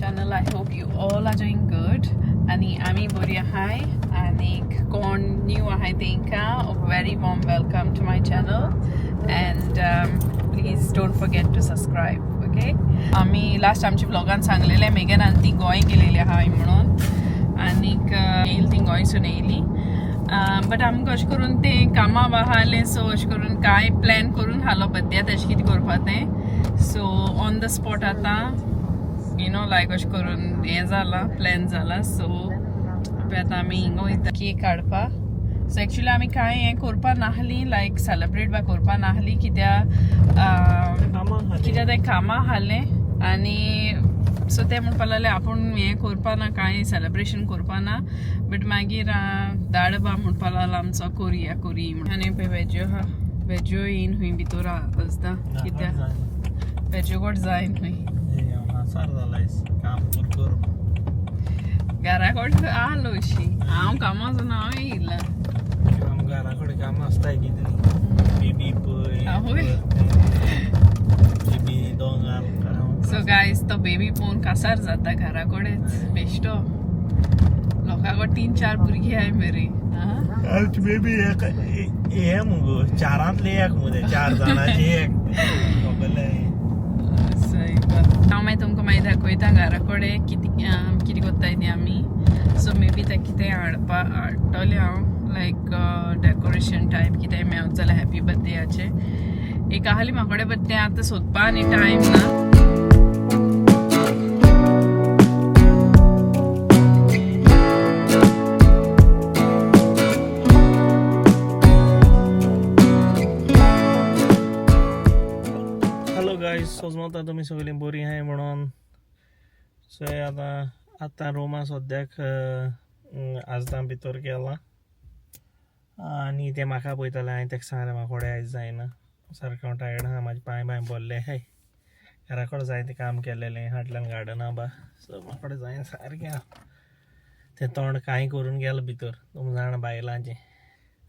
Channel. I hope you all are doing good. आनी आमी बरी आहाय आनीक कोण न्यू आहाय तेंकां very warm welcome to my channel and please don't forget to subscribe. Okay, आमी लास्ट आमच्या व्लॉगान सांगलेलें मेगन आनी ती गोंय गेलेली आहाय म्हणून आनीक येयली ती गोंयसून येयली, बट आमकां अशें करून तें कामां आहालें, सो अशें करून कांय प्लॅन करून हालो बद्या तेशें कितें करपा तें. सो ऑन the spot आतां you know लायक अशें करून हें जालां, प्लॅन जाला. सो आतां आमी हिंगा वयता केक हाडपा. सो एक्चुली आमी कांय हें करपा नासली, लायक सेलेब्रेट बा करपा नासली, कित्याक कित्याक तें कामां आसलें आनी सो ते म्हणपा लागले आपूण हें करपा ना, कांय सेलेब्रेशन करपा ना. बट मागीर दाडबा म्हणपा लागलो आमचो करुया करुया म्हणून. आनी पळय वेज्यो आहा, वेज्यो येयन खंय भितर आसता, कित्याक वेज्यो कोट जाय न्हय. घरा कडेन आहलो अशी हांव कामां वचून हांव येयलां. घरा कडेन कामां आसताय कितें बेबी पळय, बेबी दोंगार. सो गायज, तो बेबी पळोवन कासार जाता घरा कडेच बेश्टो. लोकां कडेन 3-4 भुरगीं आहाय मरे. बेबी हे मुगो चारांतले एक मुगे, 4 जाणांचे एक. हांव मागीर तुमकां मागीर दाखयता घरा कडेन कितें कितें करताय ती आमी. सो मे बी तें कितें हाडपा हाडटलें हांव, लायक डेकोरेशन टायप कितें मेवत जाल्यार हॅपी बर्थडेयाचें एक आहली म्हाका कडेन, बट तें आतां सोदपा आनी टायम ना. हॅलो गायज, सोजमता तुमी सगळीं बरी आहाय म्हणून. सो आतां आतां रोमा सद्याक आजदां भितर गेलां आनी तें म्हाका पळयतालें. हांवें तेका सांगलें म्हाका कडेन आयज जायना, सारकें हांव टायर्ड आहा, म्हाजे पांय बांय भरले हाय, घरा कडेन जाय तें काम केलेलें हाटल्यान गार्डना बा. सो म्हाका कडेन जायना सारकें. तें तोंड कांय करून गेलें भितर, तुमी जाणा बायलांचें.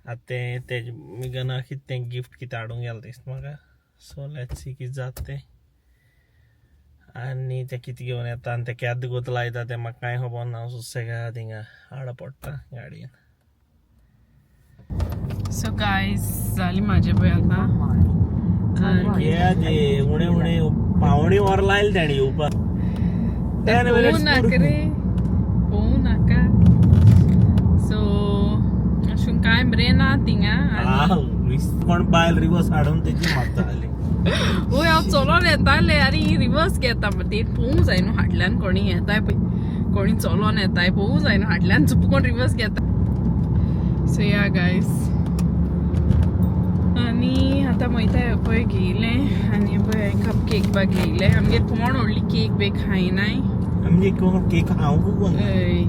आतां तें तेजें मेगना कितें तें गिफ्ट कितें हाडूंक गेलें दिसता म्हाका. सो let's see कितें जाता तें आनी तें कितें घेवन येता आनी तें केद्द गोत लायता तें म्हाका कांय खबर ना. हांव सुसेगाद थिंगा हाड पडटा गाडयेन. सो गायज, जाली म्हाजें पळय आतां. उणें उणें 0.75 वर लायलें तेणें येवपाक. पळोवं नाका रे, पळोवं नाका. सो अशें कांय बरें ना थिंगा. कोण बायल रिवर्स हाडून तेजी मारता जाली. वय, हांव चलोन येतालें आनी रिवर्स घेता, ते पळोवंक जाय न्हू फाटल्यान कोणी येताय पळय, कोणी चलोन येताय पळोवंक जाय न्हू, फाटल्यान चुप कोण रिवर्स घेता. सो या गायज, आनी आतां वयता पळय घेयलें आनी पळय कप केक बा घेयलें. आमगेर कोण व्हडली केक बी खायनाय. आमगे कोण केक खावंक. हय,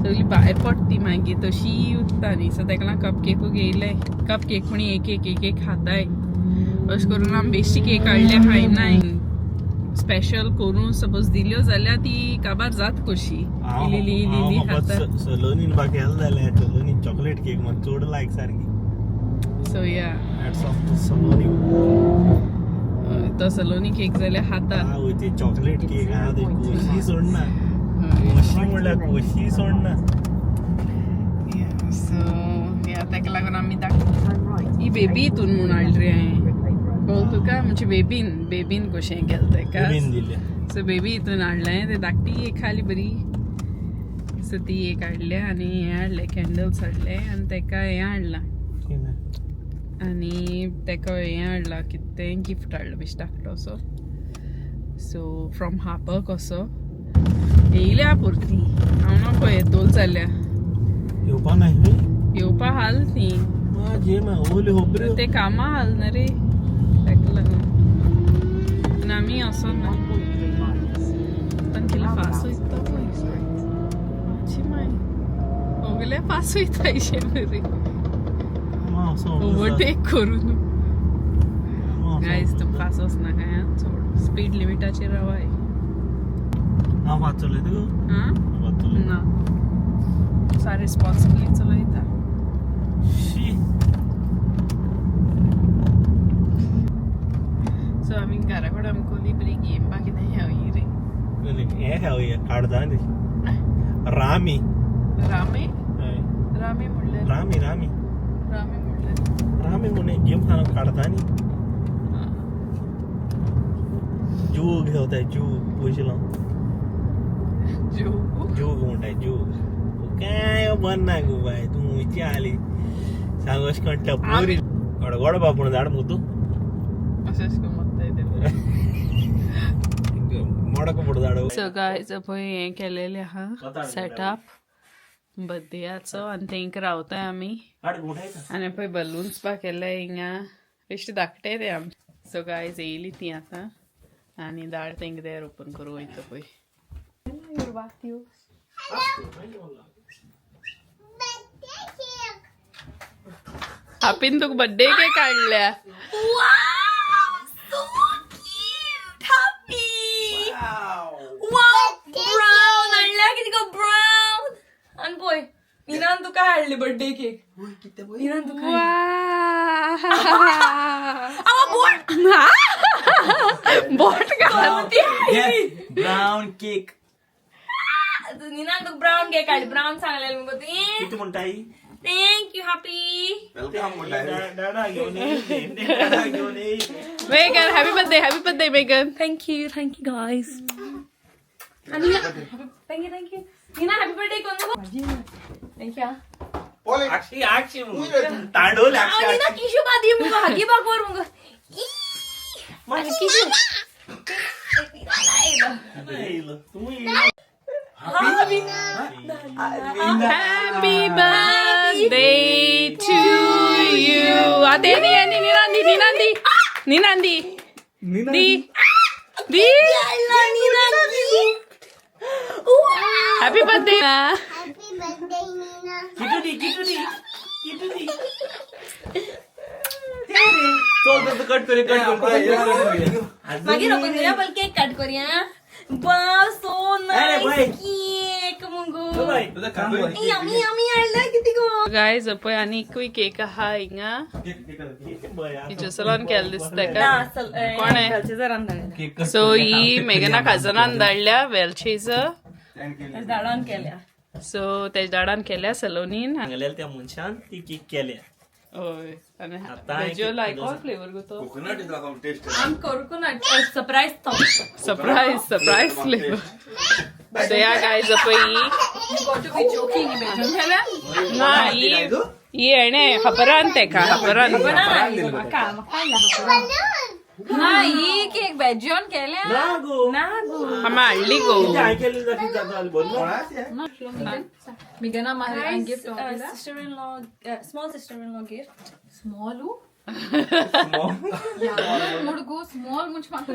सगळी भायर पडटी मागीर तशी उत्ता न्ही. सो तेका लागून कप केकू घेयले. कप केक म्हणी एक एक एक एक खाताय. अशें करून आमी बेश्टी केक हाडले खायनाय. स्पेशल करून सपोज दिल्यो जाल्यार ती काबार जात कशी इल्ली इल्ली इल्ली खाता. सलोनीन बा केलें जाल्यार सलोनी चॉकलेट केक म्हाका चड लायक सारकी. सो या, हॅट्स ऑफ टू सलोनी. तो सलोनी केक जाल्यार खाता. आवय, ती चॉकलेट केक आहा ती कोशी सोडना, कोशी म्हणल्यार कोशी सोडना. सो या, तेका लागून आमी ही बेबी हितून म्हूण हाडली रे हांवें, कळ्ळें तुका? म्हणजे बेबीन बेबीन कशें केलें तेका. सो बेबी हितून हाडलें तें धाकटी एक खाली बरी. सो ती एक हाडल्या आनी हें हाडलें, कॅन्डल्स हाडले आनी तेका हें हाडलां आनी तेका हें हाडलां, कितें तें गिफ्ट हाडलां बेश्टें धाकटो असो. सो फ्रॉम हापर कसो येयल्या पुरती. हांव ना पळय येतोल जाल्या. येवपा ना, येवपा हाल ती ते कामां हाल ना रे, तेका लागून आनी आमी वचोन ना. कितले फास्ट वयता पळय, मातशी माय सगळे फास्ट वयता अशें बरें ओवरटेक करून. गायज, तुमकां फास्ट वचनाका आं चड, स्पीड लिमिटाचेर रावाय. हांव फास्ट चलयता? ना, सार रिस्पॉन्सिबली चलयता. सो आमी घरा कडेन आमकां बरी गेम बा कितें खेळी रे. हें खावया काडता रामी. रामे. हय. रामे म्हणल्यार? रामी रामी. रामे म्हणल्यार? रामी म्हूण एक गेम खाण काडता न्ही, जूग घेवताय, जूग पयशे लावन. जोग. जूग म्हणटाय जूग. काय बन ना गो बाय, तूं खंयची आली सांग. अशें करून टपोरी गडगड बापूण धाड मुगो तूं. अशेंच मत्ताय ते. मोडक पडू धाड. सो गायज, पळय हें केलेलें आहा सेटअप बर्थडेयाचो आनी तेंकां रावताय आमी. आनी पळय बलून्स बा केले हिंगा, बेश्टे धाकटे ते आमचे. सो गायज, येयली ती आतां आनी दाळ तेंकां देर ओपन करूं वयता पळय. हापीन तुका बड्डे केक काडल्या. Wow, so cute, happy. Wow, brown हाडल्या कितें गो brown. आनी पळय निनान तुका हाडली बर्थडे केक. निनान तुका आवा बोट. बोट घाल. Brown cake. निनान तुका ब्राउन केक हाडली, ब्राउन सांगलेलें मुगो तुवें. कितें म्हणटाय? Thank you happy. डाडा घेवन येयली, डाडा घेवन येयली. Megan, happy birthday, happy birthday Megan. Thank you, thank you guys. Nina, thank you, thank you. Nina, happy birthday कोण गो? Thank you. आक्षी आक्षी तांडवले आक्षी. निना किशू बादी मुगो हागी बागोर मुगो. किशू. येयलो तूं येयलो. Happy birthday to you. आतां दी आनी निनांदी निनांदी निनांदी दी दी. Happy birthday. Happy birthday, Nina. Kitu दी, किटू दी, किटू दी. चल चल, कट करूया, कट करूया. मागीर ओपन करूया, पहिले केक कट करूया. वाव, सो अरे नाईस बाय. केक मुगो. बाय. यमी यमी हाडला किती गो. गायज, पळय आनीकूय केक आहा हिंगा. हिच्या सलोन केल्लो दिसता तेका. कोण आहे? सो ही मेगना काजनान धाडल्या वेलचीज. झाडान केल्या. सो तेज दाडान केल्या सलोनीन. सांगलेलं त्या मनशान ती केक केल्या. हय, आनी आतां वेज्यो एक लायक ऑल फ्लेवर गो तो. Coconut is like taste. आम कोकोनट सरप्राईज तो. Surprise surprise flavour. So yeah guys, पळय ही ना, ही ही हेणे खबरान तेका खबरान. ना, ही केक वेज्योन केल्या. ना गो. ना गो. आमी हाडली गो. हांवें केल्ली जाती जाता बरोबर. Migana Mahar gift. Sister in law, small sister in law gift. Small who? मुडगो small मुझ मात्र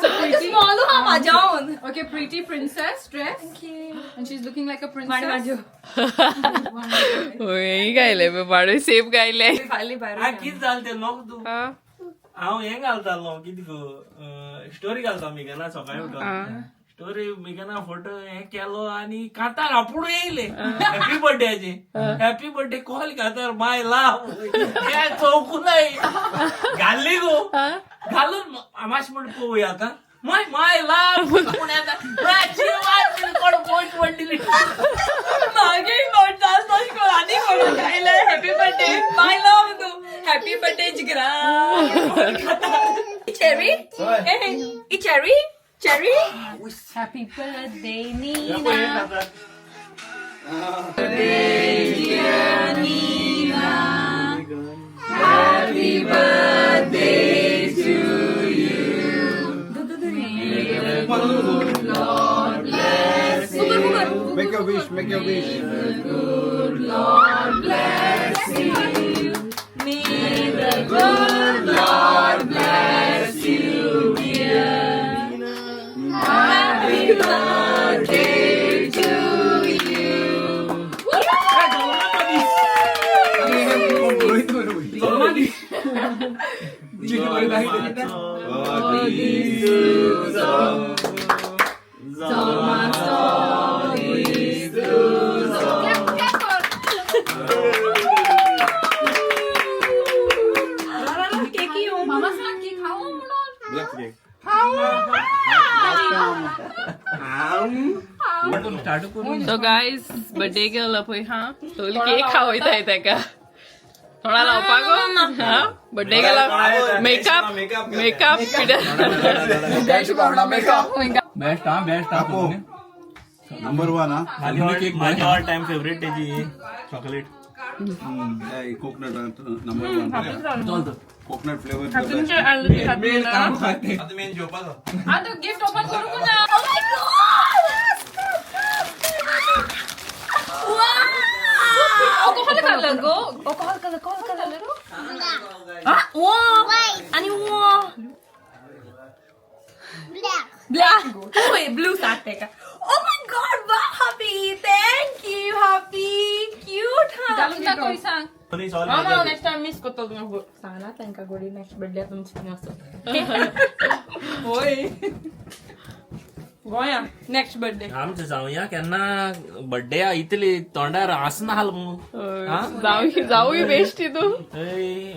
स्मॉल हा माझ्याहून. Okay, pretty princess dress. Thank you. And she's looking like a मांड princess. माझ्यो. हय, गायले बाडू सेफ गायले. फाली भायर. हा, कितें जालें तें न्हू तूं. हांव हें घालतालो कितें गो, स्टोरी घालता मेगना सकाळी उठोन स्टोरी. मेगना फोटो हें केलो आनी कांतार आपूण येयले हॅपी बर्थडेचे. हॅपी बर्थडे कॉल कांतार माय लाव चौकून घाल्ली गो. घालून मातशें म्हण पळोवया आतां माय माय लाव म्हण येता. कोण पोस्ट म्हणटिली. मागे कोण आनी कोण गायले हॅपी बर्थडे माय लव तू हॅपी बर्थडे जिगरा. Cherry A cherry cherry. Happy birthday, Nina. Make your wish, make your wish. Mama san cake how Black cake. So guys, birthday girl पळय हा सगळी केक खावयताय तेका. थोडा लावपाक हा birthday girl makeup makeup. Best हा, best हा. नंबर 1 हा. माझी ऑल टाइम फेवरेट तेजी chocolate. Coconut number 1, coconut flavour. आतां गिफ्ट ओपन करूंक ना. Oh my God! Wow! Alcohol colour go, alcohol colour, alcohol colour. Wow! White. आनी wow! Black. Black. होय, ब्लू सात तेका. Oh my God, wow, happy. Thank you, happy. Cute हा. घालून दाखय सांग. नेक्स्ट टाइम मिस करतो तुमी. सांगना तांकां गोडी नेक्स्ट बर्थडे तुमची आसत. होय. गोंया नेक्स्ट बर्थडे. आमचे जावया केन्ना बर्थडे इतली तोंडार आसना हाल जाऊ जाऊय बेश्टी तूं.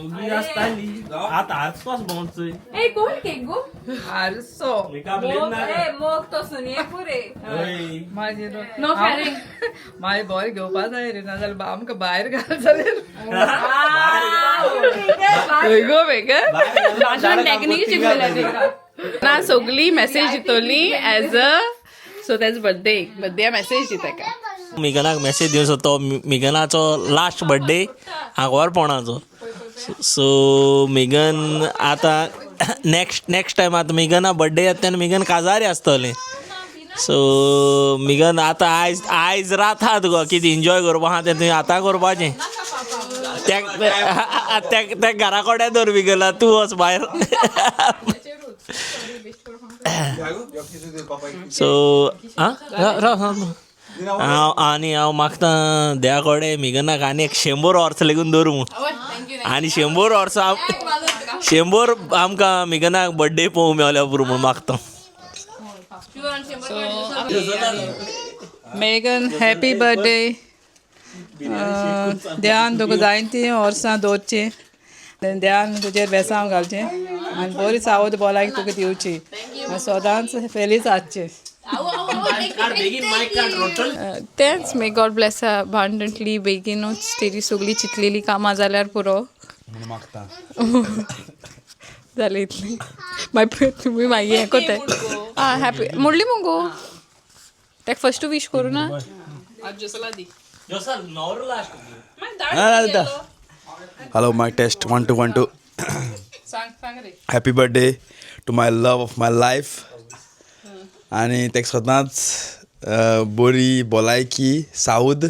उगी आसताली आतां आसपास भोंवचोय. ए कोण केक गो? आरसो मेकअप लेन ना. मोग तो सुनये पुरे. हय. नो फॅरिंग. मागीर बरें घेवपा जाय रे, नाजाल्यार आमकां भायर घाल जाल्यार. हय गो बेगर टेक्निक शिकयल्या तेका. ना सगळी मेसेज दितली एज अ सो तेच बर्थडे बर्थडे मेसेज दिता तेका. मिगनाक मेसेज दिवन सोदता, मिगनाचो लास्ट बर्थडे आगवारपणाचो. सो मिगन आतां नेक्स्ट नेक्स्ट टायम आतां मिगना बर्थडे येता तेन्ना मिगन काजारी आसतलें. सो मिगन आतां आयज आयज रात आहा तुका कितें एन्जॉय करपा आहा तें तुवें आतां करपाचें. त्या त्या घरा कडेन दवर मिगना, तूं वच भायर. सो आं राव, हांव आनी हांव मागता देवा कडेन मिगनाक आनी एक 100 वर्सां लेगून दवरूं म्हूण. आनी 100 वर्सां, 100 आमकां मिगनाक बर्थडे पळोवंक मेवल्यार पुरो म्हूण मागता. Megan, happy birthday. देवान तुका जायतीं वर्सां दवरचीं, देवान तुजेर बेसांव घालचें आनी बरी सावद बोलायक तुका दिवची आनी सदांच फेलीच आसचें. तेंच, मे गॉड ब्लेस अबांडंटली. बेगीनूच तेजी सगळी चिंतलेली कामां जाल्यार पुरो. मागता. जालें इतलें. मागीर तुमी मागीर हें कोताय. आं, हॅपी मोडली मुगो तेका फर्स्ट विश करूं ना. Hello, my test 1 2 1 2. Happy birthday to my love of my life. आनी तेका सदांच बरी भलायकी, साऊद,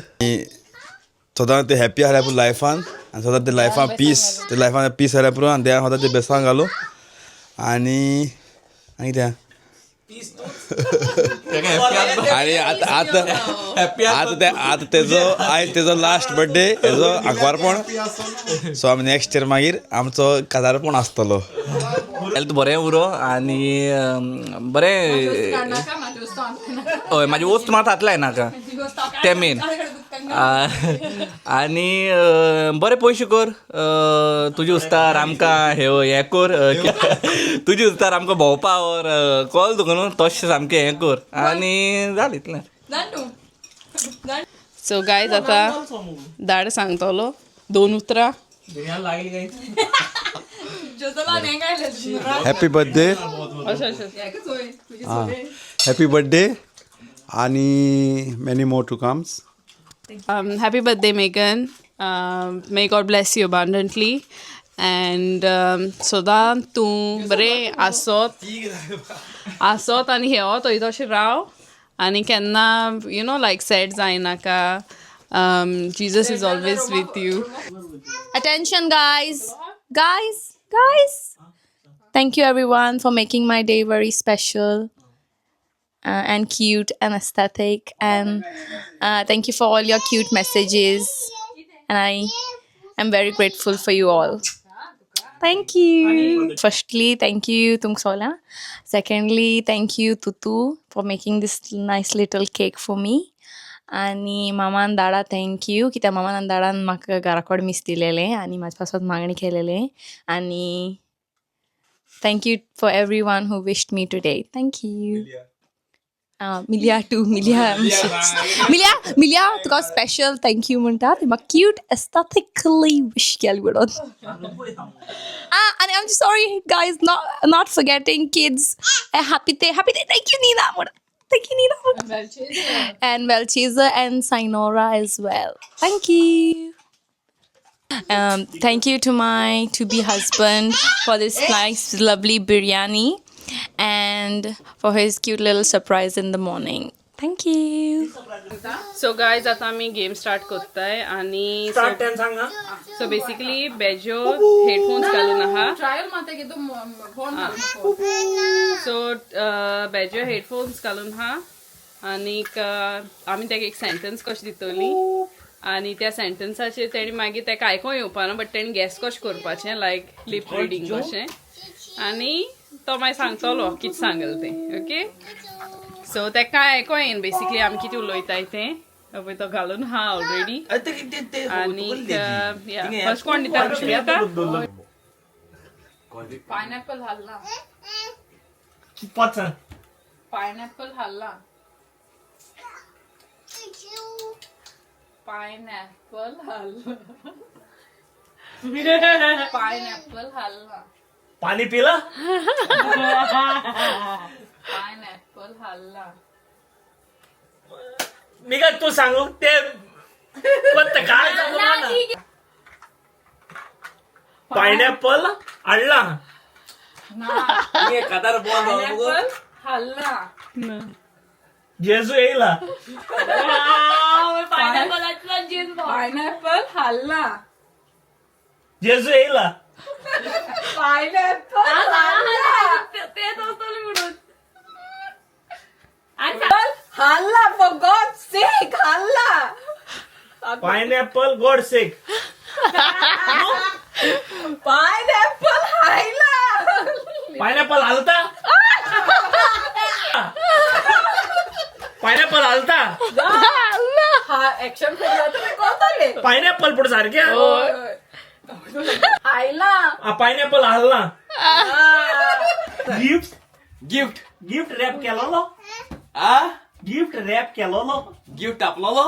सदांच ते हॅप्पी आसल्यार पुरो लायफान आनी सदांच ते लायफान पीस, ते लायफान पीस आसल्यार पुरो आनी देवान सदांच ते बेसांग घालूं. आनी आनी कितें आनी आतां आतां आतां ते आतां तेजो आयज तेजो लास्ट बर्थडे, हेजो आंकवारपण. सो आमी नेक्स्ट इयर मागीर आमचो काजारपण आसतलो. हेल्थ बरें उरो आनी बरें. हय, म्हाजी वस्त मात हातलाय नाका तें मेन. आनी बरें पयशे कर तुजे उस्तार आमकां हें कर, तुजे उस्तार आमकां भोंवपा व्हर, कॉल तुका न्हू तशें सामकें हें कर आनी जालें इतलें. सो गायज, आतां दाड सांगतलो दोन उतरां. हॅपी बर्थडे, हॅपी बर्थडे आनी many more to comes. Happy birthday, Megan. May God bless you abundantly. And सदां तूं बरें आसत आसत आनी हेवत थंय तशें राव आनी केन्ना you know like sad जायनाका. Jesus is always with you. Attention, guys. Guys, guys. Thank you, everyone, for making my day very special and cute and aesthetic. And thank you for all your cute messages. And I am very grateful for you all. Thank you. Firstly, thank you, Tungsola. Secondly, thank you, Tutu, for making this nice little cake for me. आनी मामान दाडा thank you, कित्याक मामान आनी दाडान म्हाका घरा कडेन मीस दिलेलें आनी म्हाजे पासत मागणी केलेलें. आनी thank you for everyone who wished me today. Thank you. मिलिया टू मिलिया मिलिया मिलिया तुका स्पेशल thank you म्हणटा. ती म्हाका क्यूट एस्थेटिकली विश केली म्हणून. आनी आमची sorry guys, not forgetting kids. Happy day, happy day, thank you Nina म्हणून, thank you Nina म्हणून. And Welcheza and Sinora as well. Thank you. Thank you to my to be husband for this nice, lovely biryani and for his cute little surprise in the morning. Thank you. So guys, आता आमी game start करताय आणि start ten सांग हा. So basically बेजो headphones घालून आहा. Trial माते की तूं फोन. सो बेजो हेडफोन्स घालून आहा आनीक आमी ताका एक सेंटन्स कशें दितली आनी त्या सेंटन्साचेर तेणी मागीर ताका आयकोंक येवपाना, बट तेणी गॅस कशें करपाचें, लायक लिप रिडींग कशें, आनी तो मागीर सांगतलो कितें सांगलें तें. ओके, सो ताका आयकों येना बेसिकली आमी कितें उलयताय तें. पळय तो घालून आहा ऑलरेडी. आनीक फर्स्ट कोण दिता? खुशी आतां. पायनॅपल हाडला. पाच सांग. पायनॅपल हाडला. पायनॅपल हाडला. पायनॅपल हाडला. पाणी पिला. पायनॅपल हाडला. मी काय तू सांगू ते कोणतं काय सांगू ना. पायनॅपल हाडला. पायनॅपल हाडला. जेजू येयला. पायनॅपल हाडला. जेजू येयला. पायनॅपल हाडला. हाडला, फॉर गॉड सेक हाडला. Pineapple God sake. पायनॅपल हायला. पायनॅपल हालता, पायनॅपल हालता. हा ऍक्शन केला तर कोणतले. पायनॅपल पुढे सारखे. हायला. पायनॅपल हालला. गिफ्ट गिफ्ट गिफ्ट रॅप केलोलो. आ गिफ्ट रॅप केलोलो. गिफ्ट आपलोलो.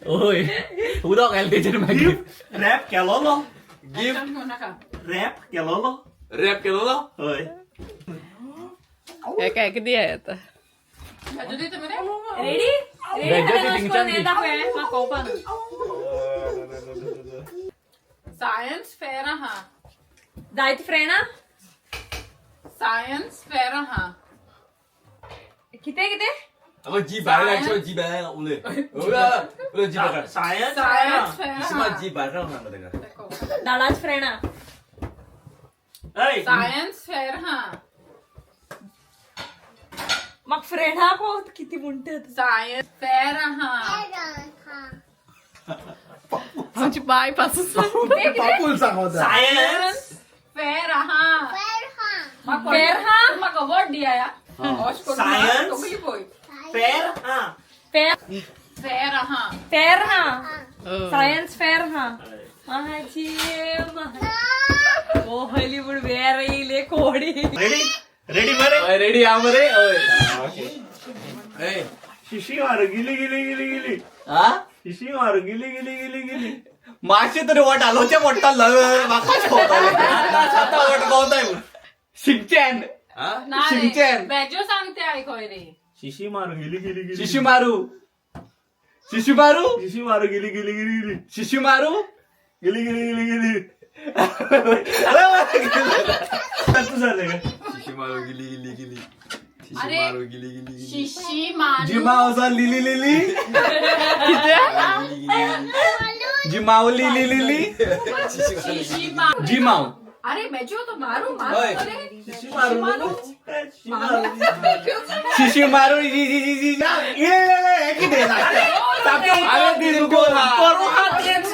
होय, उदक घाल तेचेर मागीर. गिफ्ट रॅप केलोलो. गिफ्ट रॅप केलोलो. रॅप केलोलो. हय. एका एक दी आतां. सायन्स फेअर हा. जायत फ्रेंडा. सायन्स फेअर हा. कितें कितें? अगो जी भायर लागचो, जी भायर उलय उलय, जी भायर. सायन्स. सायन्स फेअर हा. जी भायर सांगता ताका. दाडाच फ्रेंडा. हय. सायन्स फेअर हा. मग फ्रेंडा कोण किती म्हणतात. सायन्स फेअर हा. आमची बाय पासून. सायन्स फेअर हा. फेअर हा. म्हाका वर्ड दिया. सायन्स फेर हा. फेअर हा. फेर हा. सायन्स फेर हा. माझी हॉलिवूड वेर येयले कोडी. रेडी रेडी मरे. रेडी हा मरे. हय. शिशी मारू गिली गिली गिली गिली. हा. शिशी मारू गिली गिली गिली गिली. मातशें तरी वट हालोवचें पडटा, म्हाकाच कळटलें आतां वट पावताय म्हूण. शिंगचेन शिंगचेन. बेजो सांगते आयकोय रे. शिशी मारू गिली गिली गिली. शिशू मारू, शिशू मारू. शिशी मारू गिली गिली गिली गिली. शिशू मारू. गिली गिली गिली गिली. तू झालं का? शिशी मारू गिली गिली गिली. शिशी अरे. मारू गिली गिली गिली. शिशी मारू. जिमा वचोन लिली लिली. जिमाव लिली लिली. शिशी मारू. जिमाव. अरे बेजो तो मारू मारू ओय. रे. शिशी मारू शिशी मारू. शिशू मारू जी जी जी जी. हे कितें? अरे करू हा तेच.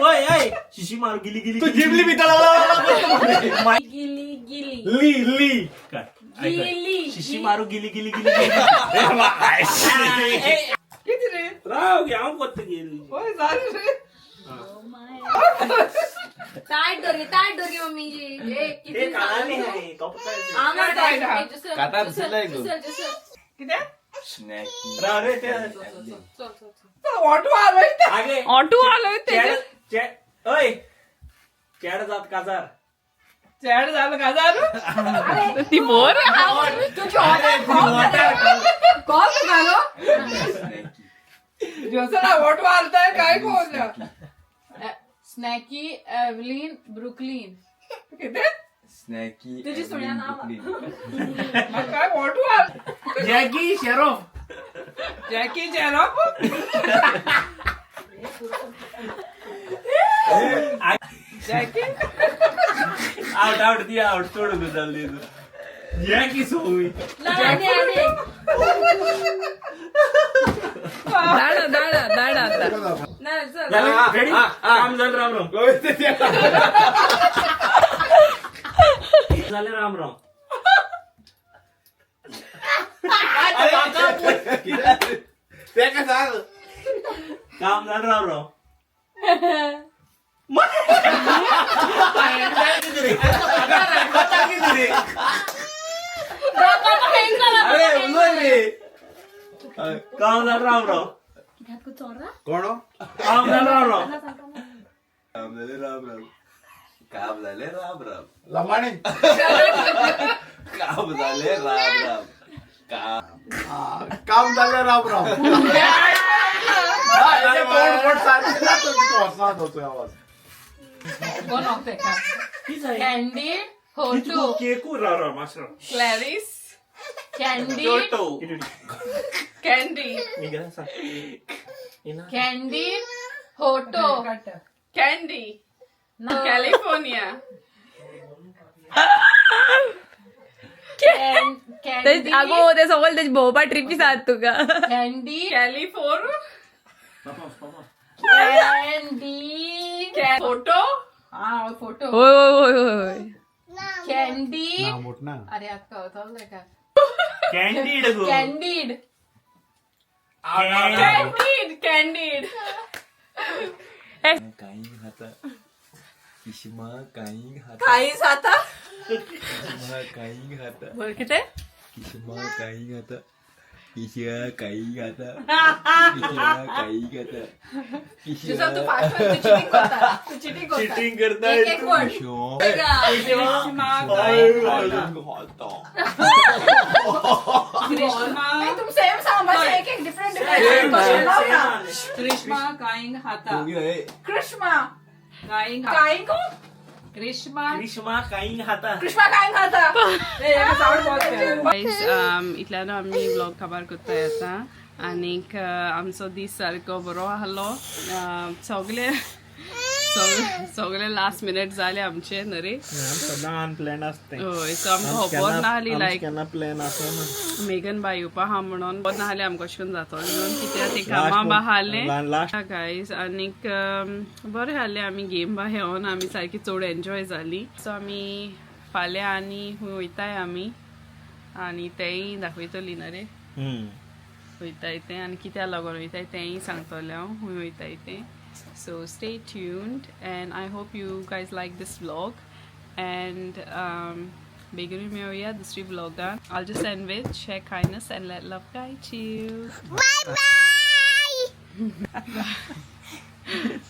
ओय ओय, शिशी मारू गिली गिली. तू जिबली भितर लागला. गिली गिली. ली ली काय? गिली. शिशी मारू गिली गिली गिली गिली. राव घे, हांव कोत्ता गेली. ताट दोरगे, ताट दोरगे मम्मीजी. ते कानाली आहे, कातार दिसलाय गो. कितें? राव रे ते. ऑटो आलोय. आगे. ऑटो आलोय. चेड चेड ओय चेड जात काजार. चेड झालं काजार ती बोर. कॉल झालो जोसला ऑटो आलताय काय कोण. Snacky Evelyn Brooklyn. कितें? स्नॅकी. तुझी सुण्या नाव. काय ऑटो आल. Jackie Shroff. Jackie Shroff. Jackie. Out out the out चोड जाल्ली तू जॅकी सोवी. दाडा दाडा दाडा आता. रेडी काम झालं राम राम झाले राम राम. काम झालं राम राम. काम झालं राम राम. कोण? काम झालं राम राम. काम झाले राम राम. काम झाले राम राम. लमाणी. काम झाले राम राम. काम काम झालं राम राम. आवाज. कोण तेका? कॅन्डी होटो. केकू राव राम मास्टर. क्लॅरिस. कॅन्डी. कॅन्डी. मी गेला सांग. कॅन्डी होटो. कॅन्डी कॅलिफोर्निया. कॅन्डी. अगो ते सगळे तेजी भोवपा ट्रिपी सात तुका. कॅन्डी. कॅलिफोर. कॅन्डी. फोटो. हा फोटो. होय होय होय होय. कॅन्डी. ना. अरे आता कळतं का? कॅन्डीड गो. कॅन्डीड. Candid candid. काही खाता किशमा काही खाता. काहीच आता. किशमा काही खाता. बोल किती. किशमा काही खाता. किशा काही खाता. किशा काही खाता. तुझा तू फास्ट तू चिटिंग करता, तू चिटिंग करता. चिटिंग करताय. एक एक वर्ड. कृष्णा. तुम सेम सांग, एक एक डिफरंट डिफरंट. कृष्णा काइंग हाता. कृष्णा. काइंग. काइंग. कृष्णा. कृष्णा काही खाता. कृष्णा काइंग खाता. गायज, इतल्यान आमी व्लॉग काबार करताय आतां. आनीक आमचो दीस सारको बरो आहलो. सगळे सगळे सगळे लास्ट मिनट जाले आमचे न्हय रे? सदां अनप्लॅन आसता. हय, सो आमकां खबर नाहली लायक केन्ना प्लॅन आसना. मेघन बाय येवपा आहा म्हणून खबर नाहलें आमकां कशें करून जातलो म्हणून, कित्याक ते कामां बा आहलें. लास्ट. गायज, आनीक बरें आहलें. आमी गेम बा खेळोन आमी सारकी चड एन्जॉय जाली. सो आमी फाल्यां आनी खूंय वयताय आमी आनी तेंय दाखयतली न्हय रे? वयताय तें आनी कित्याक लागून वयताय तेंय सांगतलें हांव खूंय वयताय तें. So stay tuned and I hope you guys like this vlog and बेगीनूय मेळुया दुसरी व्लॉगान. I'll just end with share kindness and let love guide you. Bye bye.